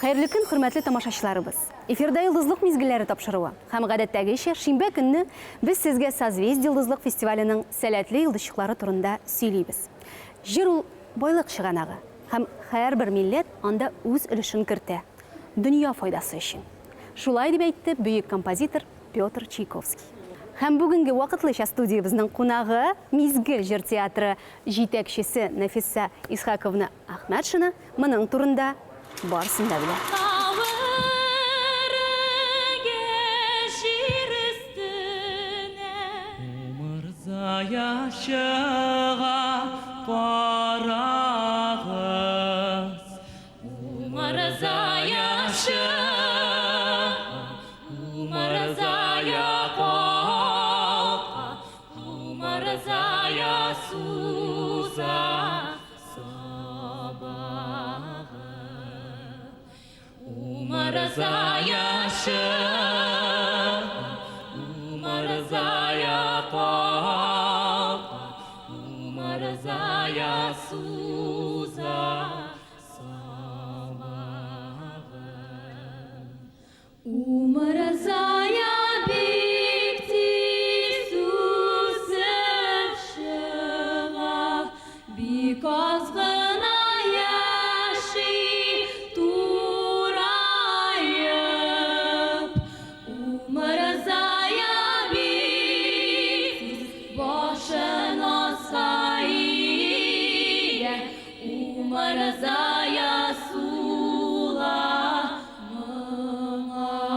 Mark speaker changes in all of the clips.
Speaker 1: Хәерле көн, хөрмәтле тамашачыларыбыз! Эфирда Йолдызлык мизгелләре тапшыруы. Һәм гадәттәгечә, шимбә көнне без сезгә Созвездие йолдызлык фестиваленең сәләтле йолдызчыклары турында сөйлибез. Җыр ул, байлык чыганагы. Һәм һәрбер милләт анда үз өлешен кертә. Дөнья файдасы өчен. Шулай дип әйтте бөек композитор Петр Чайковский. Һәм бүгенге вакытлыча студиябезнең кунагы, Мизгел җыр театры җитәкчесе Нәфисә Исхаковна Әхмәтшина моның турында барысын да белә.
Speaker 2: Җир өстенә.
Speaker 3: Умырзая чыга, карагыз.
Speaker 2: Умырзая чыга, умырзая калка, умырзая суза сабагы. Умырзая чыга, умырзая калка, умырзая суза Умырзая бик тиз үсеп чыга, бик аз гына яши тураеп. Умырзая бик тиз башын аска ия, Умырзая сула моңаеп.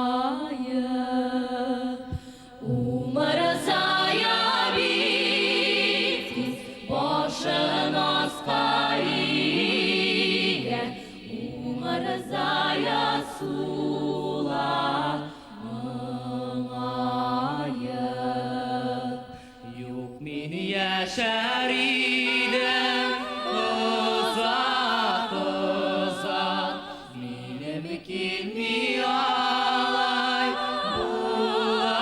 Speaker 2: Умырзая бик тиз башын аска ия, Умырзая сула моңаеп.
Speaker 3: Юк, мин яшәр идем озак, озак, Минем килми алай буласым.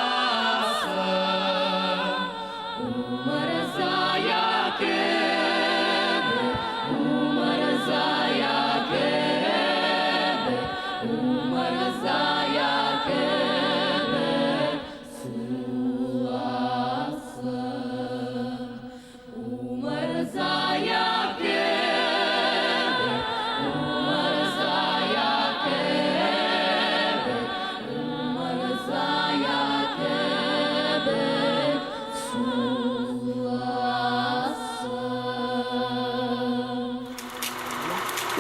Speaker 2: Умырзая кебек, умырзая кебек, умырзая кебек Суласым, умырзая кебек, умырзая кебек, умырзая кебек суласым.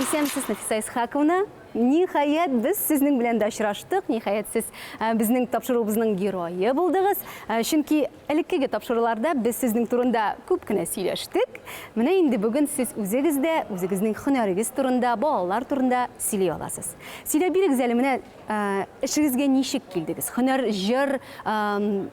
Speaker 1: Исәнмесез, Нәфисә Исхаковна. Ниһаять, без сезнең белән дә очраштык. Ниһаять, сез безнең тапшыруыбызның герое булдыгыз. Чөнки элеккеге тапшыруларда без сезнең турында күп кенә сөйләштек. Менә инде бүген сез үзегез дә үзегезнең һөнәрегез турында, балалар турында сөйли аласыз. Сөйләп бирегез әле, менә эшегезгә ничек килдегез? Һөнәр җыр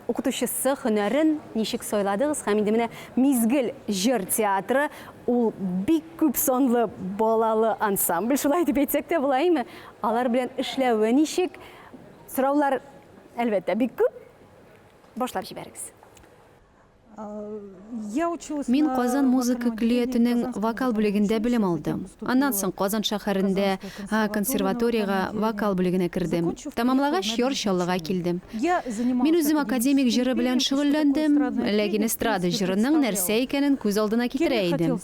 Speaker 1: укытучысы һөнәрен ничек сайладыгыз? Һәм инде менә Мизгел җыр театры Ул бик күп санлы балалы ансамбль, шулай дип әйтсәк тә була, әйме? Алар белән эшләве ничек? Сораулар, әлбәттә, бик күп. Башлап җибәрегез.
Speaker 4: Мин Казан музыка көллиятенең вокал бүлегендә белем алдым. Аннан соң Казан шәһәрендә консерваториягә вокал бүлегенә кердем. Тәмамлагач, Яр Чаллыга килдем. Мин үзем академик җыры белән шөгыльләндем, ләкин эстрада җырының нәрсә икәнен күз алдына китерә идем.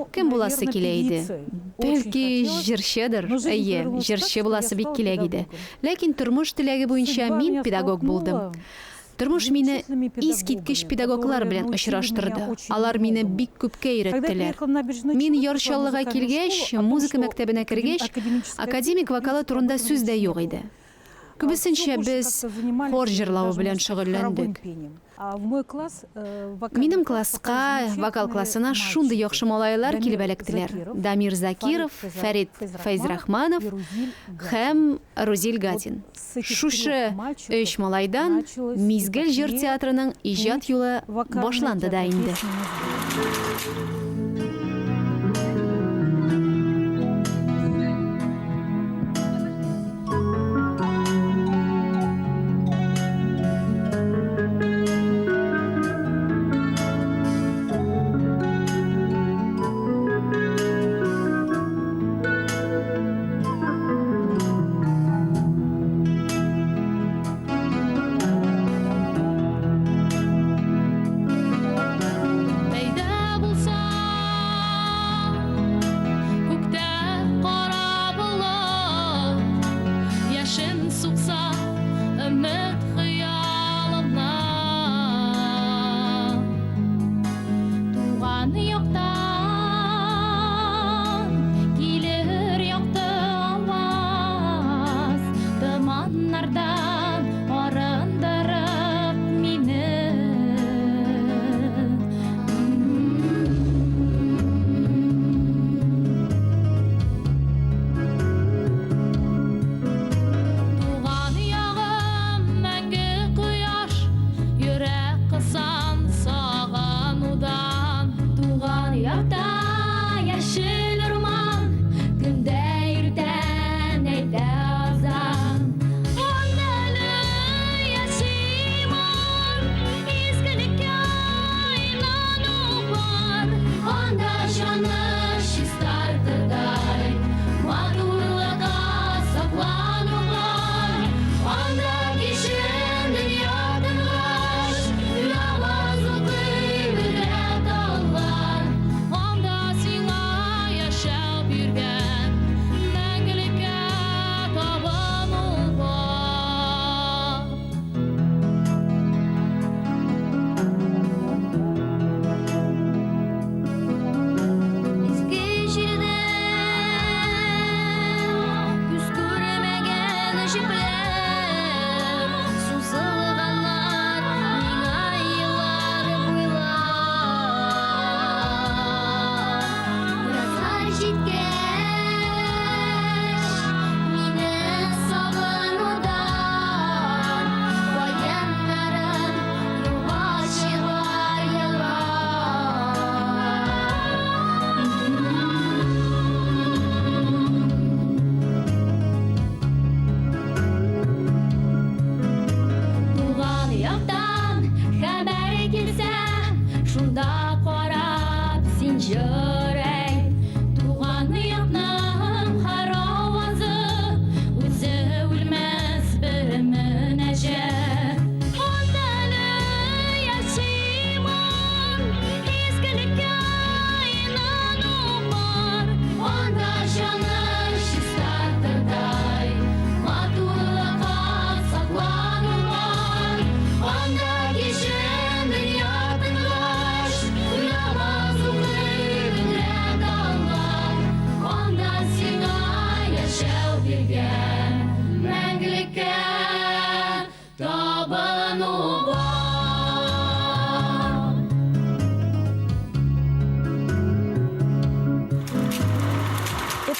Speaker 4: Кем буласы килә иде? Бәлки, җырчыдыр? Әйе, җырчы буласы бик килә иде. Ләкин тормыш теләге буенча мин педагог булдым. Тормыш мине искиткеч педагоглар белән очраштырды. Алар мине бик күпкә өйрәттеләр. Мин Яр Чаллыга килгәч, музыка мәктәбенә кергәч, академик вокалы турында сүз дә юк иде. Күбесенчә без хор җырлавы белән шөгыльләндек. Минем класска, вокал классына шундый яхшы малайлар килеп эләктеләр, Дамир Закиров, Фәрит Фәйзрахманов һәм Рузил Гатин. Шушы өч малайдан Мизгел җыр театрының иҗат юлы башланды да инде.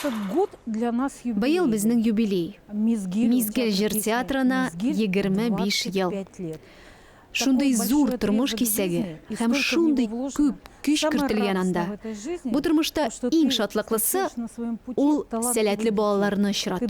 Speaker 4: Быел безнең юбилей. Мизгел җыр театрына 25 ел. Шундый зур тормыш кисәге һәм шундый күп көч кертелгән анда. Бу тормышта иң шатлыклысы, ул сәләтле балаларны очрату.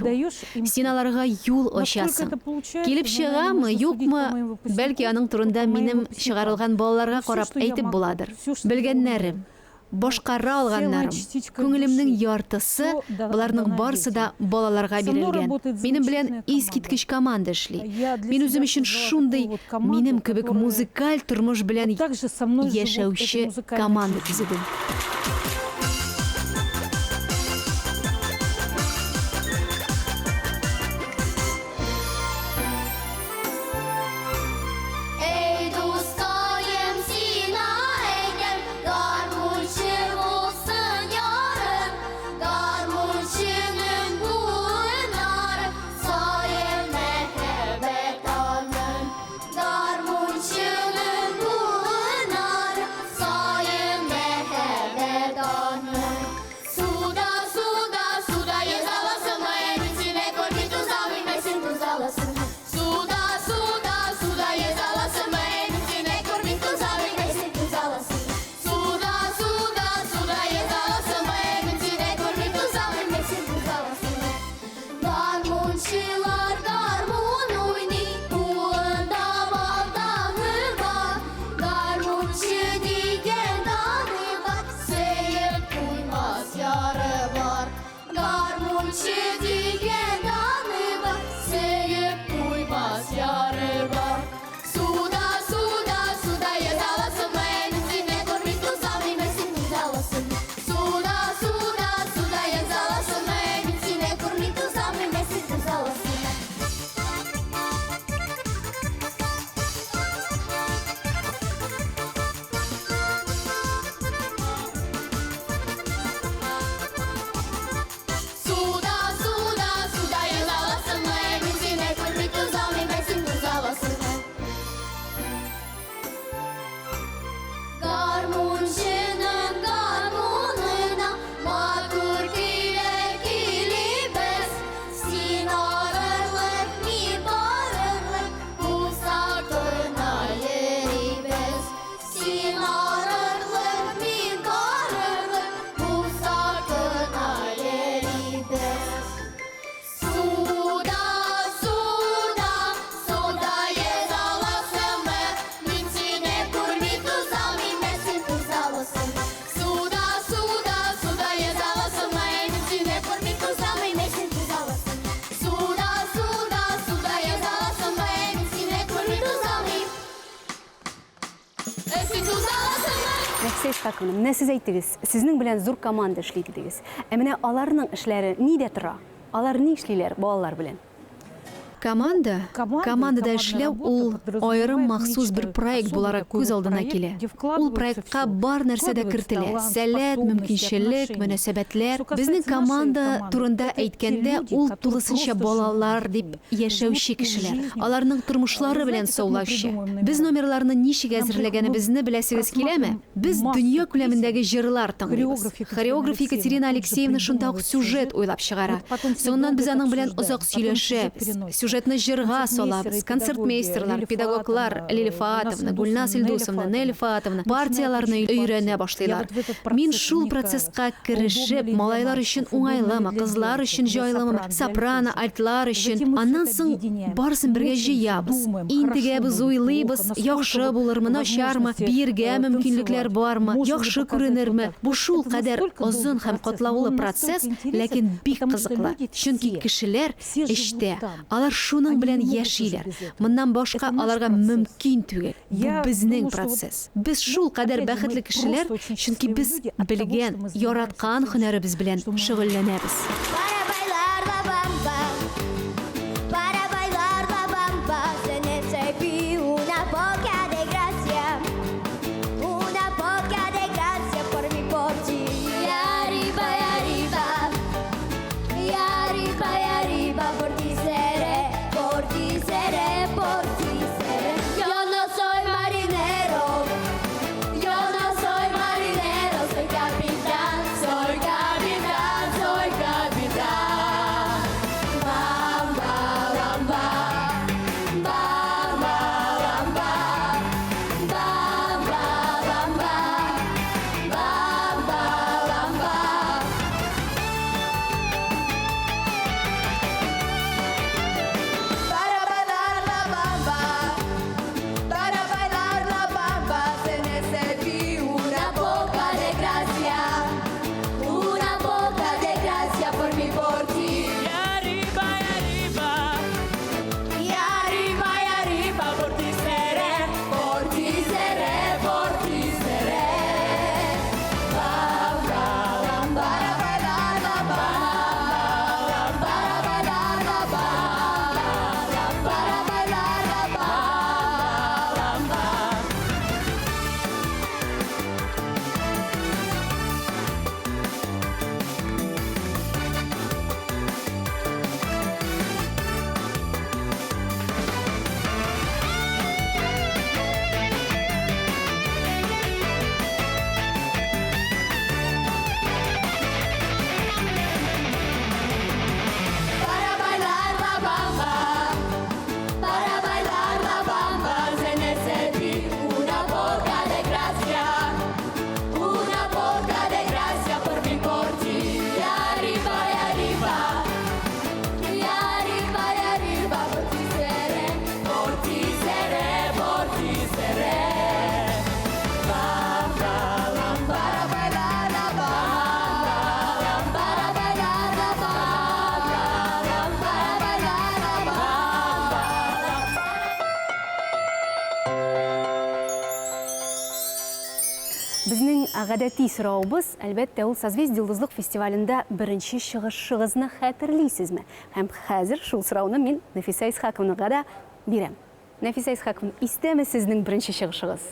Speaker 4: Син аларга юл ачасың. Килеп чыгамы, юкмы, бәлки аның турында минем чыгарылган балаларга карап әйтеп буладыр. Белгәннәрем, башкара алганнарым, күңелемнең яртысы, боларның барысы да балаларга бирелгән. Минем белән искиткеч команда эшли. Мин үзем өчен шундый, минем кебек музыкаль тормыш белән яшәүче команда төзедем.
Speaker 2: Эй, дускаем, сина әйтәм, гармунчы булсын ярым, гармунчының буыннары саен мәхәббәт аның. Гармунчының буыннары саен мәхәббәт аның. Суда, суда, суда йөзә аласыңмы, әнисенә күрми тузан имәсен туз аласыңмы? Суда, суда, суда йөзә аласыңмы, әнисенә күрми тузан имәсен туз аласыңмы? Суда, суда, суда йөзә аласыңмы, әнисенә күрми тузан имәсен туз аласыңмы? Гармунчылар гармун уйный, кулында балдагы бар. Гармунчы дигән даны бар, сөеп туймас яры бар. Гармунчы дигән даны бар, сөеп туймас яры бар. Суда, суда, суда йөзә аласыңмы, әнисенә күрми тузан имәсен туз аласыңмы? Суда, суда, суда йөзә аласыңмы, әнисенә күрми тузан имәсен туз аласыңмы? Суда, суда, суда йөзә аласыңмы, әнисенә күрми тузан имәсен туз аласыңмы? Гармунчының гармунына матур көйләр көйлибез. Син арырлык, мин барырлык, булса кына йөрибез. Син арырлык, мин барырлык, булса кына йөрибез. Суда, суда, суда йөзә аласыңмы? Мин сине күрми тузам, имәсен туз аласыңмы? Суда, суда, суда йөзә аласыңмы? Мин сине күрми тузам, имәсен туз аласыңмы? Суда, суда, суда йөзә аласыңмы? Мин сине күрми тузам, имәсен туз аласыңмы?
Speaker 1: Нәфисә Исхаковна, менә сез әйттегез, сезнең белән зур команда эшли дидегез. Ә менә аларның эшләре нидә тора? Алар ни эшлиләр балалар белән?
Speaker 4: Команда, командада эшләү ул аерым махсус бер проект буларак күз алдына килә. Ул проектка бар нәрсә дә кертелә. Сәләт, мөмкинчелек, мөнәсәбәтләр. Безнең команда турында әйткәндә, ул тулысынча балалар дип яшәүче кешеләр. Аларның тормышлары белән саулаучы. Без номерларны ничек әзерләгәнебезне беләсегез киләме? Без дөнья күләмендәге җырлар тыңлыйбыз. Хореограф Екатерина Алексеевна шунда ук сюжет уйлап чыгара. Соңыннан без аның белән озак сөйләшәбез. Сюжетны җырга салабыз. Концертмейстерлар, педагоглар Лилия Фаатовна, Гульназ Илдусовна, Нелли Фаатовна партияләрне өйрәнә башлыйлар. Мин шул процесска керешеп, малайлар өчен уңайлымы, кызлар өчен җайлымы, сопрано, альтлар өчен. Аннан соң барысын бергә җыябыз. Интегәбез, уйлыйбыз, яхшы булырмы, начармы, биергә мөмкинлекләр бармы, яхшы күренерме. Бу шул кадәр озын һәм катлаулы процесс, ләкин бик кызыклы. Чөнки кешеләр эштә, алар шуның белән яшиләр. Моннан башка аларга мөмкин түгел. Бу безнең процесс. Без шул кадәр бәхетле кешеләр, чөнки без белгән, яраткан һөнәребез белән шөгыльләнәбез.
Speaker 2: Para bailar la bamba, para bailar la bamba, se necesita una poca de gracia, una poca de gracia por mi por ti. Y arriba, y arriba, y arriba, y arriba, por ti seré, por ti seré, por ti seré. Yo no soy marinero, yo no soy marinero, soy capitán, soy capitán, soy capitán.
Speaker 1: гадәти соравыбыз, әлбәттә, ул Созвездие Йолдызлык фестивалендә беренче чыгышыгызны хәтерлисезме? Һәм хәзер шул сорауны мин Нәфисә Исхаковнага да бирәм. Нәфисә Исхаковна, истәме сезнең беренче чыгышыгыз?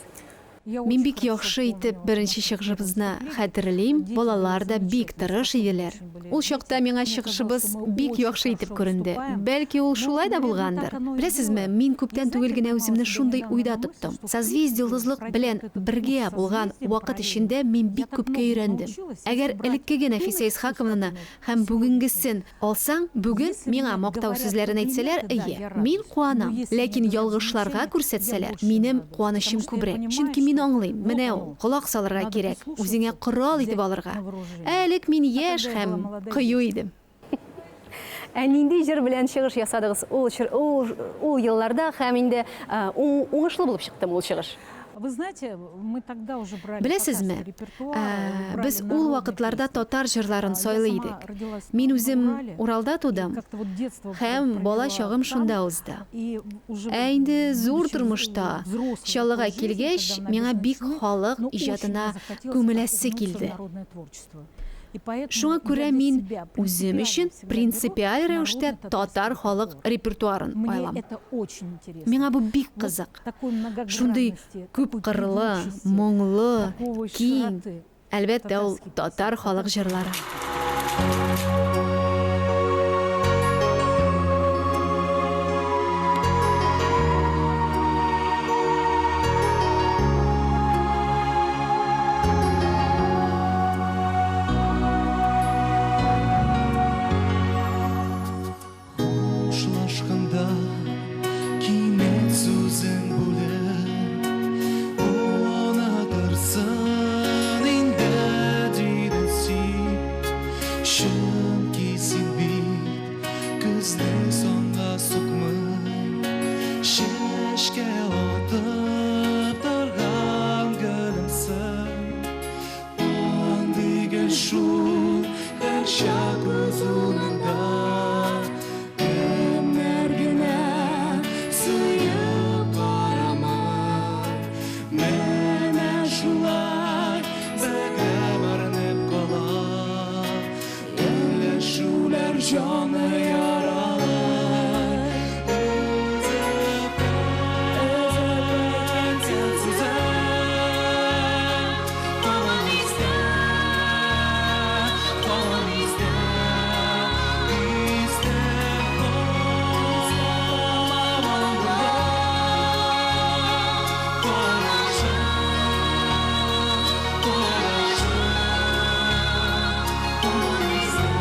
Speaker 4: Мин бик яхшы итеп беренче чыгышыбызны хәтерлим, балалар да бик тырыш иделәр. Ул чакта миңа чыгышыбыз бик яхшы итеп күренде. Бәлки ул шулай да булгандыр. Беләсезме, мин күптән түгел генә үземне шундый уйда тоттым. Созвездие-Йолдызлык белән бергә булган вакыт эчендә мин бик күпкә өйрәндем. Әгәр элеккеге Нәфисә Исхаковнаны һәм бүгенгесен алсаң, бүген миңа мактау сүзләрен әйтсәләр, әйе, мин куанам. Ләкин ялгышларга күрсәтсәләр, минем куанычым күбрәк. Чөнки мин аңлыйм, менә ул, колак салырга кирәк, үзеңә корал итеп алырга. Ә элек мин яшь һәм кыю идем.
Speaker 1: Ә нинди җыр белән чыгыш ясадыгыз ул ул, ул елларда һәм инде уңышлы булып чыктымы ул чыгыш?
Speaker 4: Беләсезме, без ул вакытларда татар җырларын сайлый идек. Мин үзем Уралда тудым һәм бала чагым шунда узды. Ә инде зур тормышта, Чаллыга килгәч, миңа бик халык иҗатына күмеләсе килде. Шуңа күрә мин үзем өчен принципиаль рәвештә татар халык репертуарын алам. Миңа бу бик кызык. Шундый күпкырлы, моңлы, киң, әлбәттә, ул татар халык җырлары.
Speaker 5: Хушлашканда кинәт сүзен бүлеп, Онытырсың инде, дидең син. Чөнки син бит көзне санга сукмый, Чәчкә атып торган гөлемсең. Андый гөл шул һәрчак үз урынында, Кемнәр генә сөеп карамый, Менә шулай бәгырем әрнеп кала. Өләшүләр җаны яралый. Өзеп әйткән сүзем һаман истә, һаман истә, истә калам монда. Карашы, карашы, һаман истә.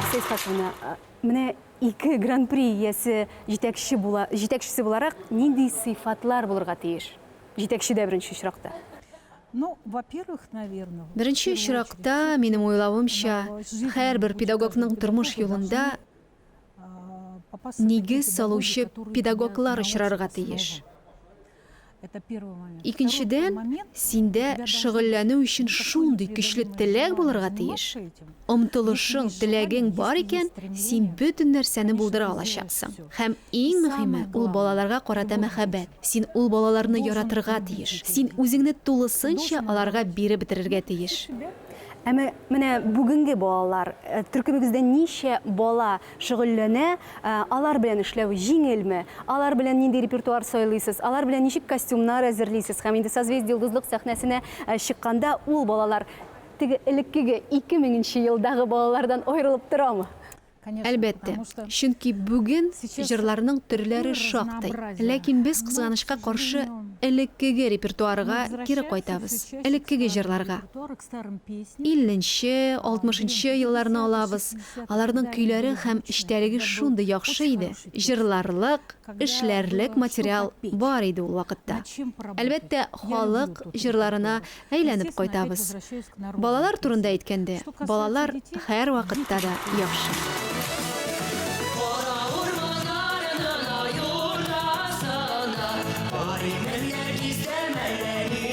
Speaker 1: Нәфисә Исхаковна, менә ике гран-при иясе җитәкче була, җитәкчесе буларак нинди сыйфатлар булырга тиеш җитәкчедә беренче очракта?
Speaker 5: Ну, во-первых, наверное,
Speaker 4: Беренче очракта, минем уйлавымча, һәрбер педагогның тормыш юлында нигез салучы педагоглар очрарга тиеш. Икенчедән, синдә шөгыльләнү өчен шундый көчле теләк булырга тиеш. Омтылышың, теләгең бар икән, син бөтен нәрсәне булдыра алачаксың. Һәм иң мөһиме, ул балаларга карата мәхәббәт. Син ул балаларны яратырга тиеш. Син үзеңне тулысынча аларга биреп бетерергә тиеш.
Speaker 1: Әмма менә бүгенге балалар, төркемегездә ничә бала шөгыльләнә, алар белән эшләү җиңелме? Алар белән нинди репертуар сайлыйсыз? Алар белән ничек костюмнар әзерлисез? Һәм инде Созвездие-Йолдызлык сәхнәсенә чыкканда ул балалар теге элеккеге 2000 нче елдагы балалардан аерылып торамы?
Speaker 4: Әлбәттә, чөнки бүген җырларның төрләре шактый. Ләкин без, кызганычка каршы, элеккеге репертуарга кире кайтабыз, элеккеге җырларга. Илленче, алтмышынчы елларны алабыз, аларның көйләре һәм эчтәлеге шундый яхшы иде, җырларлык, эшләрлек материал бар иде ул вакытта. Әлбәттә, халык җырларына әйләнеп кайтабыз. Балалар турында әйткәндә, балалар һәрвакытта да яхшы.
Speaker 3: Кара урманнарның ай уртасында Бар имәннәр кистәмәләни.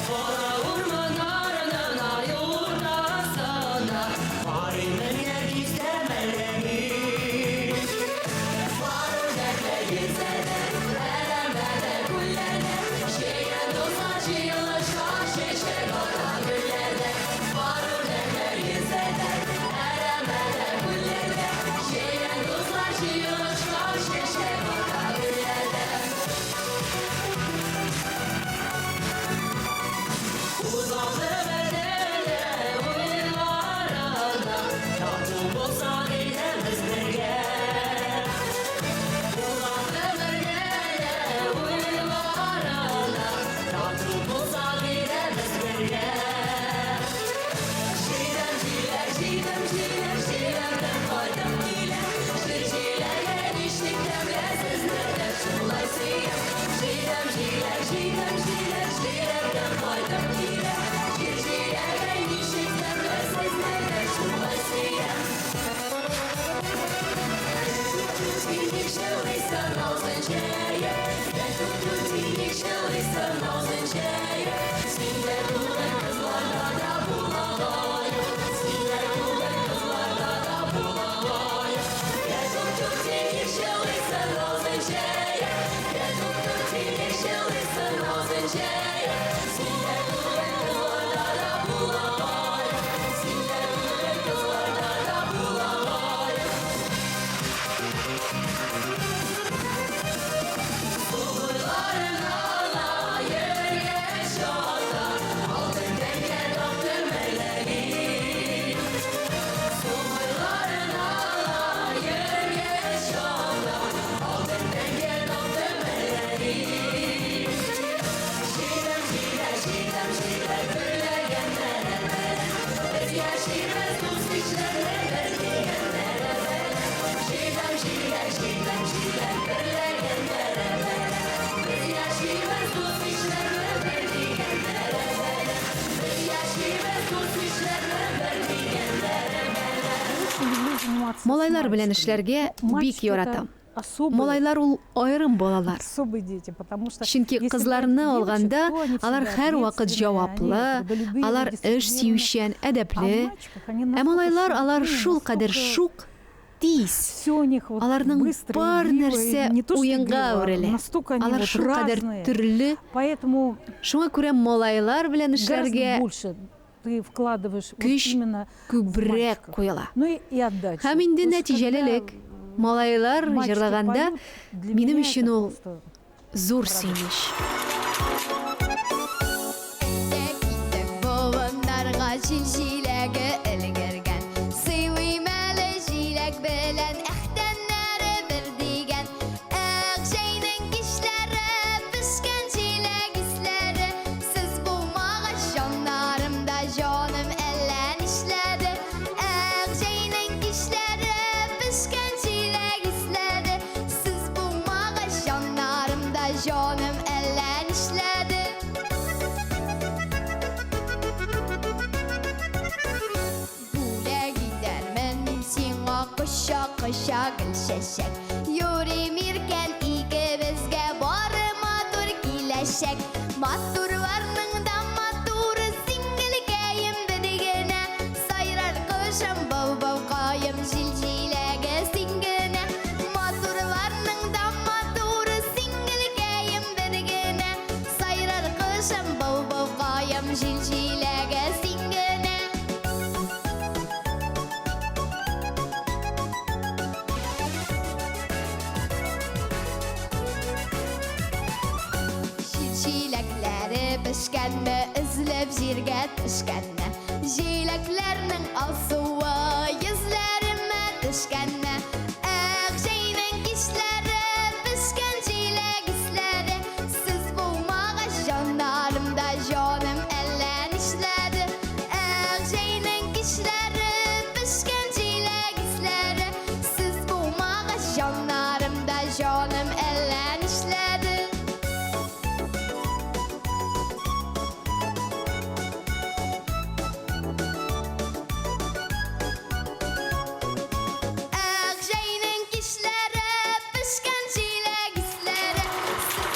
Speaker 3: Кара урманнарның ай уртасында Бар имәннәр кистәмәләни. Бар үрдәкләр йөзәләр Әрәмәдә, күлләрдә, Җыен дуслар җыелышкан Чәчәк ата гөлләрдә. Бар үрдәкләр йөзәләр Әрәмәдә, күлләрдә, Җыен дуслар җыелышкан Чәчәк ата гөлләрдә. Узалды бәдәле уйларында, Тату булсак иде без бергә. Узалды бергәле уйларында, Тату булсак иде без бергә. Җыйдым җиләк, җыйдым җиләк, җиләктән кайтып киләм. Җир җиләге ничек тәмле, сезне дә шулай сөям. Җыйдым җиләк, җыйдым җиләк, җиләктән кайтып киләм. Җир җиләге ничек тәмле, сезне дә шулай сөям. Тик җылыйсың авызын җәеп, Тик җылыйсың авызын җәеп. Синдә түгел, кызларда да була гаеп. Синдә түгел, кызларда да була гаеп. Тик җылыйсың авызын җәеп, Тик җылыйсың авызын җәеп. Синдә түгел, кызларда да була гаеп. Синдә түгел, кызларда да була гаеп. Су буйларына йөргән чакта Алтын тәңкә таптым әлләни. Су буйларына йөргән чакта Алтын тәңкә таптым әлләни. Җыйдым җиләк, җыйдым җиләк, гөрләгәннәр Без яшибез дус-ишләрне бер дигәннәр. Җыйдым җиләк, җыйдым җиләк, гөрләгәннәр Без яшибез дус-ишләрне бер дигәннәр. Без яшибез дус-ишләрне бер дигәннәр.
Speaker 4: Малайлар белән эшләргә бик яратам. Малайлар ул аерым балалар. Чөнки кызларны алганда, алар һәрвакыт җаваплы, алар эш сөючән, әдәпле. Ә малайлар алар шулкадәр шук, тиз. Аларның бар нәрсә уенга әверелә. Алар шулкадәр төрле. Шуңа күрә малайлар белән эшләргә көч күбрәк куела. Һәм инде нәтиҗәлелек. Малайлар җырлаганда, минем өчен ул зур сөенеч.
Speaker 2: Әйдә китек болыннарга, җил җиләге өлгергән. Сыйлыйм әле җиләк белән, Әхтәннәре бер дигән. Эх, җәйнең кичләре, пешкән җиләк исләре. Сез булмагач җаннарымда, җаным әллә нишләде. Эх, коча-коча гөл чәчәк. Юри миркән икебезгә бары матур киләчәк. Матурларның да матуры син гөлкәем бер генә. Сайрар кошым, былбылкаем, җил җиләге син генә. Матурларның да матуры син гөлкәем бер генә. Сайрар кошым, былбылкаем, җил җиләге син генә. Җир җиләкләре пешкәнме, өзелеп җиргә төшкәнме? Җиләкләрнең алсуы йөзләремә төшкәнме? Эх, җәйнең кичләре, пешкән җиләк исләре, Сез булмагач җаннарымда җаным әллә нишләде. Эх, җәйнең кичләре, пешкән җиләк исләре, Сез булмагач җаннарымда җаным әллә нишләде. Эх, җәйнең кичләре, пешкән җиләк исләре.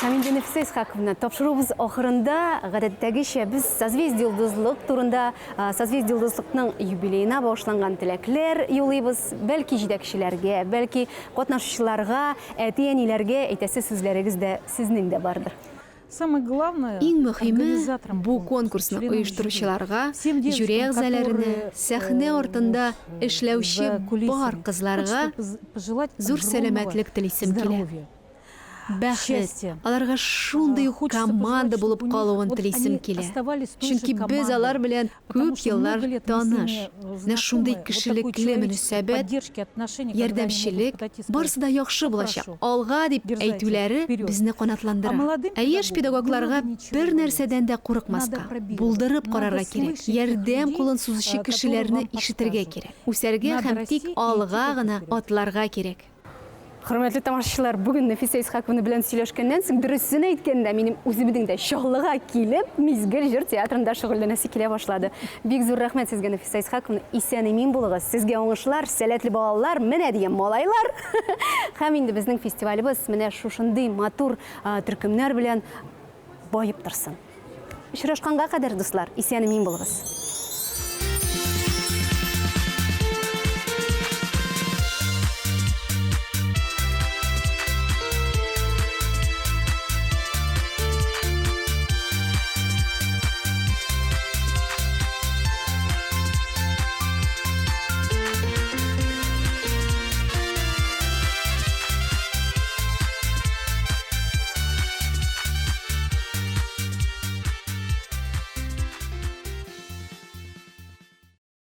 Speaker 1: Һәм инде Нәфисә Исхаковна, тапшыруыбыз ахырында, гадәттәгечә, без Созвездие Йолдызлык турында, Созвездие Йолдызлыкның юбилеена багышланган теләкләр юлыйбыз. Бәлки җитәкчеләргә, бәлки катнашучыларга, әти-әниләргә әйтәсе сүзләрегез дә сезнең дә бардыр.
Speaker 6: Самое главное,
Speaker 4: Иң мөһиме,
Speaker 6: организаторам
Speaker 4: бу
Speaker 6: конкурса,
Speaker 4: конкурсны
Speaker 6: членам жюри,
Speaker 4: оештыручыларга,
Speaker 6: всем
Speaker 4: жюри
Speaker 6: девочкам,
Speaker 4: әгъзаларына,
Speaker 6: которые
Speaker 4: сәхнә артында
Speaker 6: вот, за
Speaker 4: эшләүче бар
Speaker 6: кулисами,
Speaker 4: кызларга
Speaker 6: хочется пожелать
Speaker 4: зур
Speaker 6: огромного
Speaker 4: сәламәтлек телисем килә.
Speaker 6: здоровья.
Speaker 4: Бәхет,
Speaker 6: Счастье.
Speaker 4: аларга шундый ук
Speaker 6: Хочется
Speaker 4: команда
Speaker 6: пожелать,
Speaker 4: булып
Speaker 6: чтобы у них
Speaker 4: калуын
Speaker 6: вот
Speaker 4: телисем
Speaker 6: они
Speaker 4: килә.
Speaker 6: оставались той же
Speaker 4: Чөнки без
Speaker 6: командой.
Speaker 4: алар белән
Speaker 6: Потому
Speaker 4: күп
Speaker 6: что
Speaker 4: еллар
Speaker 6: много лет мы с
Speaker 4: таныш.
Speaker 6: ними
Speaker 4: Менә шундый
Speaker 6: знакомы. Вот такой
Speaker 4: кешелекле
Speaker 6: человеческой
Speaker 4: мөнәсәбәт,
Speaker 6: поддержки, отношения, когда они могут
Speaker 4: ярдәмчелек,
Speaker 6: подойти и сказать,
Speaker 4: барысы да яхшы булачак.
Speaker 6: Хорошо.
Speaker 4: Алга дип
Speaker 6: Дерзайте,
Speaker 4: әйтүләре
Speaker 6: вперед.
Speaker 4: безне
Speaker 6: А
Speaker 4: канатландыра.
Speaker 6: молодым
Speaker 4: Ә яшь
Speaker 6: педагогам не
Speaker 4: педагогларга
Speaker 6: надо ничего
Speaker 4: бер
Speaker 6: бояться.
Speaker 4: нәрсәдән дә курыкмаска,
Speaker 6: Надо пробивать,
Speaker 4: булдырып
Speaker 6: надо
Speaker 4: карарга кирәк.
Speaker 6: слышать тех
Speaker 4: Ярдәм
Speaker 6: людей,
Speaker 4: кулын сузучы
Speaker 6: которые
Speaker 4: кешеләрне
Speaker 6: вам
Speaker 4: ишетергә
Speaker 6: подскажут.
Speaker 4: кирәк. Үсәргә
Speaker 6: Надо
Speaker 4: һәм
Speaker 6: расти
Speaker 4: тик
Speaker 6: и идти
Speaker 4: алга
Speaker 6: только
Speaker 4: гына
Speaker 6: вперед.
Speaker 4: атларга кирәк.
Speaker 1: Хөрмәтле тамашачылар, бүген Нәфисә Исхаковна белән сөйләшкәннән соң, дөресен әйткәндә, минем үземнең дә Чаллыга килеп, Мизгел җыр театрында шөгыльләнәсе килә башлады. Бик зур рәхмәт сезгә, Нәфисә Исхаковна. Исән-имин булыгыз. Сезгә уңышлар, сәләтле балалар, менә дигән малайлар. Һәм инде безнең фестивалебез менә шушындый матур төркемнәр белән баеп торсын. Очрашканга кадәр, дуслар, исән-имин булыгыз.